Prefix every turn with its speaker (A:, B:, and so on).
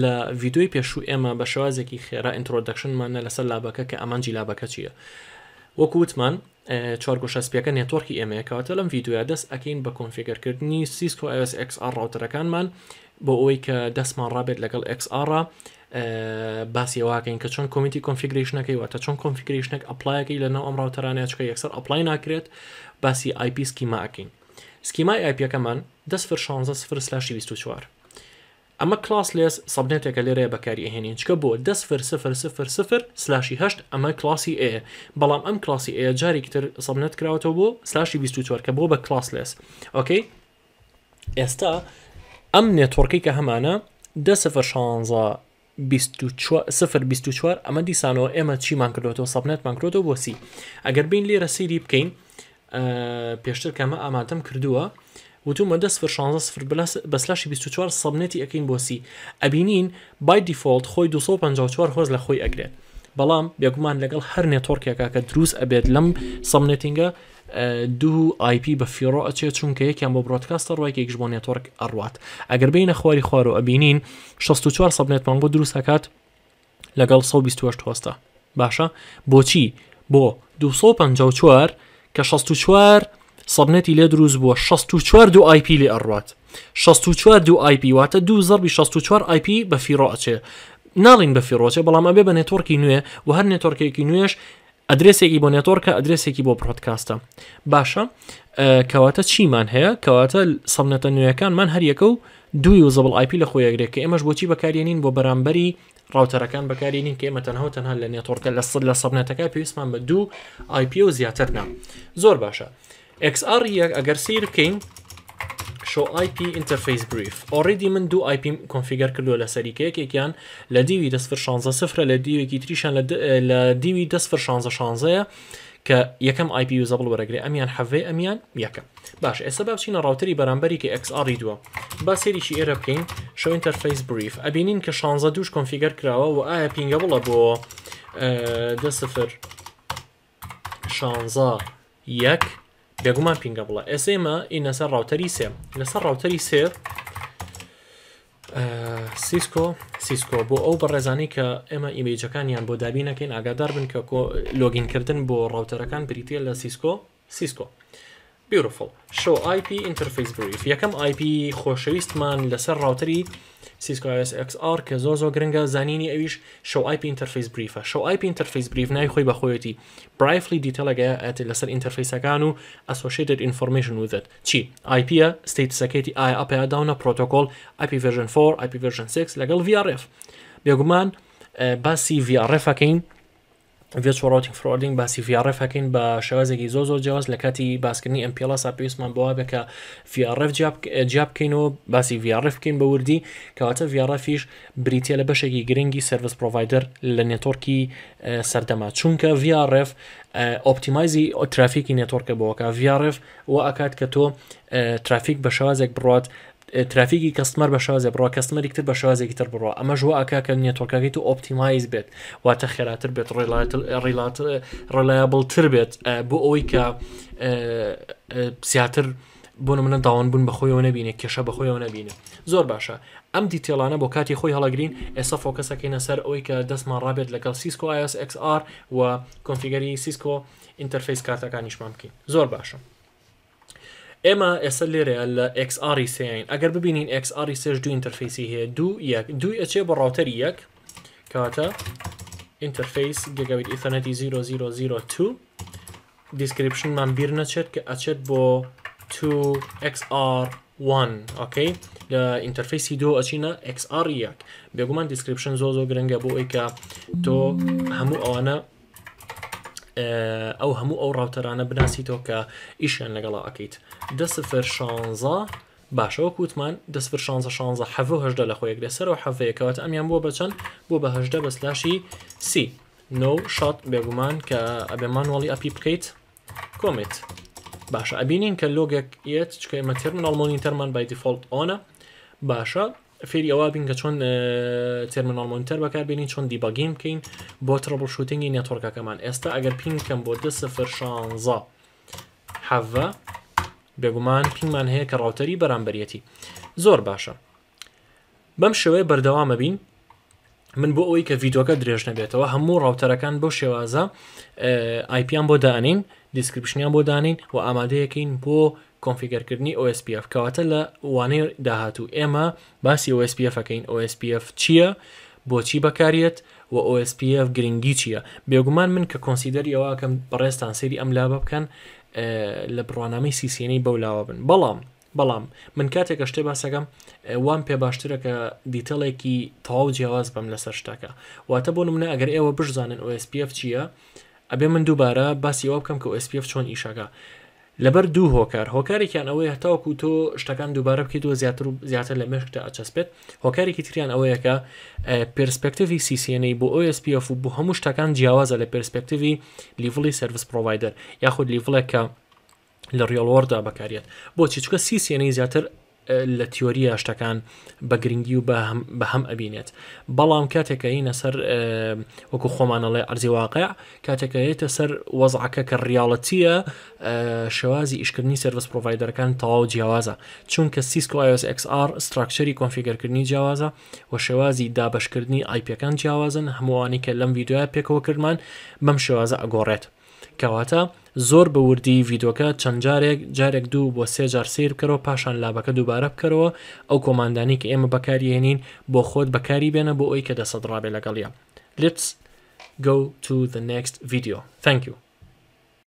A: لە ڤیدیۆی پێشوو ئێمە بە شێوازێکی خێرا introduction مان نا لەسەر lab ەکە کە ئامانجی lab ەکە چییە. وەکو وتمان چوارگۆشە سپیەکە network ی ئێمەیە کەواتە لەم ڤیدیۆیە دەست ئەکەین بە configure کردنی Cisco IOS XR router ەکانمان بۆ ئەوەی کە دەستمان ڕابێت لەگەڵ XR باسی ئەوەکەین کە چۆن community configuration ەکەی واتە چۆن configuration ێک apply ەکەی لەناو ئەم router انە چکە یەکسەر apply ناکرێت باسی IP schema ئەکەین schema ی IP ەکەمان دە سفر 16 سفر slash ی 24 ئەمە classless subnet ێکە لێرەیە بەکاری ئەهێنین چکە بۆ دە سفر سفر سفر سفر slash ی هەشت ئەمە class ی A بەڵام ئەم class ی A جارێکی تر subnet کراوەتەوە بۆ slash ی 24 کە بۆ بە classless okay ئێستا ئەم network ەی کە هەمانە دە سفر شانزە 0 24 ئەمە دیسانەوە ئێمە چیمان کردوەوە subnet مان کردوەوە بۆ C ئەگەر بین لێرە سەیری بکەین پێشتر کەمە ئامادەم کردووە وتومە دە سفر شانزە سفر بە slash ی 24 subnet ی ئەەکەین بۆ C ئەبینین by default خۆی 254 host لە خۆی ئەگرێت بەڵام بێگومان لەگەڵ هەر network ێکا کە دروست ئەبێت لەم subnetting ە دوو IP بە فیڕۆ ئەچێت چونکە یەکیان بۆ broadcast ە ڕۆیەکێکش بۆ network ئەڕوات ئەگەر بینە خواری خوارەوە ئەبینین 64 subnet مان بۆ دروست ئەکات لەگەڵ 128 host ە باشە بۆچی بۆ 254 کە 64 subnet ی لێ دروست بووە 64 دوو IP لێ ئەڕوات 64 دوو IP واتە دوو زەربی 64 IP بە فیڕۆ ئەچێ ناڵین بە فیڕۆچێ بەڵام ئەبێ بە network ی نوێ و هەر network ێکی نوێش ئەدرسێکی بۆ network ە ئەدرسێکی بۆ broadcast ە باشە کەواتە چیمان هەیە کەواتە subnet ە نوێیەکانمان هەریەکە و دوو usable IP لە خۆیەگرێت کە ئێمەش بۆچی بەکارێنین بۆ بەرامبەری router ەکان بەکارێنین کە ئێمە تەنها و تەنها لە network ە لە سەد لە subnet ەکە پێویستمان بە دوو IP و زیاتر نا زۆر باشە XR یەک ئەگەر سیر بکەین show IP interface brief already من دوو IP configure کردووە لەسەری کە یەکێکیان لە دیوی دە سفر شانزە سفرە لە دیوێکی تریشان لە دیوی دە سفر شانزە شانزەیە کە یەکەم IP usable وەرەگرێ ئەمیان حەڤەی ئەمیان یەکە باش ئێستا با بچینە router ی بەرامبەری کە XR دووە با سێریکی ئێرە بکەین show interface brief ئەبینین کە شانزە دووش configure کراوە و ئایا pingable ە بۆ دە سفر شانزە یەک بێگومان pingable ە ئێستا ئێمە ئینە سەر router ی سێ لەسەر router ی سێ Cisco Cisco بۆ ئەو بەڕێزانی کە ئێمە image ەکانیان بۆ دابینەکەین ئاگادار بن کە کۆ login کردن بۆ router ەکان بریتە لە Cisco Cisco Beautiful. Show IP Interface Brief یەکەم IP خۆشەویستمان لەسەر router ی Cisco IOS XR کە زۆر زۆر گرنگە زانینی ئەویش Show IP Interface Brief ە Show IP Interface Brief ناوی خۆی بەخۆیەتی briefly detail ەگە ئەت لەسەر interface ەکان و Associated Information with it چی IP ە status ەکەیتی ئایا up ە down ە protocol IP version 4 IP version 6 لەگەڵ VRF بێگومان باسی VRF ئەکەین Virtual Routing Forwarding باسی VRF ئەکەین بە شێوازێکی زۆر زۆر جیاواز لە کاتی باسکردنی MPLS ا پێویستمان بەوە بێ کە VRF جیا بکەینەوە باسی VRF بکەین بە وردی کەواتە VRF یش بریتە لە بەشێکی گرنگی service provider لە network ی سەردەما چونکە VRF optimize ی traffic ی network ە بۆکە VRF و ئەکات کە تۆ ترافیک بە شێوازێک بڕات traffic ی customer بە شێوازێ بڕوا customer ێکی تر بە شێوازێکی تر بڕوا ئەمەش وا ئەکا کە network ەکەی تۆ optimize بێت واتە خێراتر بێت reliable تر بێت بۆ ئەوەی کە زیاتر بۆ منە down بوون بەخۆیەوە نەبینێ کێشە بەخۆیەوە نەبینێ زۆر باشە ئەم detail انە بۆ کاتی خۆی هەڵەگرین ئێستا focus ەکەینە سەر ئەوەی کە دەستمان ڕابێت لەگەڵ Cisco IOS XR و configure ی Cisco interface card ەکانیشمان بکەین زۆر باشە ئێمە ئێستا لێرەیە لە XR سێین ئەگەر ببینین XR سێش دوو interface ی هەیە دوو یەک دوو ئەچێ بۆ router ی یەک کەواتە interface gigabit ethernet ی 0002 description مان بیر نەچێت کە ئەچێت بۆ 2XR1 okay لە interface ی دو ئەچینە XR یەک بێگومان description زۆ زۆ گرنگە بۆ ئەوی کە تۆ هەموو ئەوانە ئەو هەموو ئەو router انە بناسیتەوە کە ئیشیان لەگەڵا ئەکەیت دە سفر شانزە باشە وەک وتمان دە سفر شانزە شانزە حەڤە و هەژدە لە خۆیەک لەسەرەوە حەڤەیە کەواتە ئەمیان بووە بە چەند بووە بە هەژدە بە slash ی C no shut بێگومان کە ئەبێ manually up ی بکەیت commit باشە ئەبینین کە log ێک یەت چکە ئێمە terminal monitor مان by default on ە باشە فێری ئەوە بین کە چۆن terminal monitor بەکاربێنین چۆن debugging بکەین بۆ troubleshooting ی network ەکەمان ئێستا ئەگەر ping کەم بۆ دە سفر شانزە حەڤە بێگومان ping مان هەیە کە router ی بەرامبەرەتی زۆر باشە. بەم شێوەیە بەردەوامە بین من بۆ ئەوەی کە ڤیدۆکە درێژ نەبێتەوە هەموو router ەکان بەو شێوازە IP یان بۆ دانین description یان بۆ دانین و ئامادەیەکەین بۆ configure کردنی OSPF کەواتە لە وانەی داهاتوو ئێمە باسی OSPF ئەکەین OSPF چییە بۆچی بەکاریەت و OSPF گرنگی چییە بێگومان من کە consider ی ئەوەکەم بەڕێزتان سەیری ئەم lab ە بکەن لە بڕوانامەی CCNA بەو لاوە بن بەڵام بەڵام من کاتێک کە شتێ باسەکەم وام پێ باشترە کە detail ێکی تەواو جیاواز بم لەسەر شتەکە واتە بۆ نمونە ئەگەر ئێوە بشزانن OSPF چییە ئەبێ من دووبارە باسی ئەوە بکەم کە OSPF چۆن ئیشەکە لەبەر دوو هۆکار هۆکارێکیان ئەوەیە هەتاوەکو تۆ شتەکان دووبارە بکەیتەوە زیاتر و زیاتر لە مێشکتا ئەچەسپێت هۆکارێکی تریان ئەوەیە کە perspective ی CCNA بۆ OSPF و بۆ هەموو شتەکان جیاوازە لە perspective ی level ی service provider یاخود level ێک کە لە real world دا بەکاریێت بۆچی چکە CCNA زیاتر لە تیۆریە شتەکان بە گرنگی و بە هەم ئەبینێت بەڵام کاتێکە ینە سەر وەکو خۆمانەڵێ ئەرزی واقع کاتێکە یێتە سەر وەزعەکە کە reality یە شێوازی ئیشکردنی service provider ەکان تەواو جیاوازە چونکە Cisco IOS XR structure ی configure کردنی جیاوازە و شێوازی دابشکردنی IP ەکان جیاوازن هەمووانی کە لەم ڤیددیوە پێکەوە کردمان بەم شێوازە ئەگۆڕێت کەواتە زۆر بە وردی ڤیدۆکە چەند جارێک جارێک دوو بۆ سێ جار سەیر بکەرەوە پاشان lab ەکە دووبارە بکەرەوە ئەو command انەی کە ئێمە بەکاری هێنین بۆ خۆت بەکاری بێنە بۆ ئەوی کە دەسەت ڕابێ لەگەڵیا Let's go to the next video. Thank you.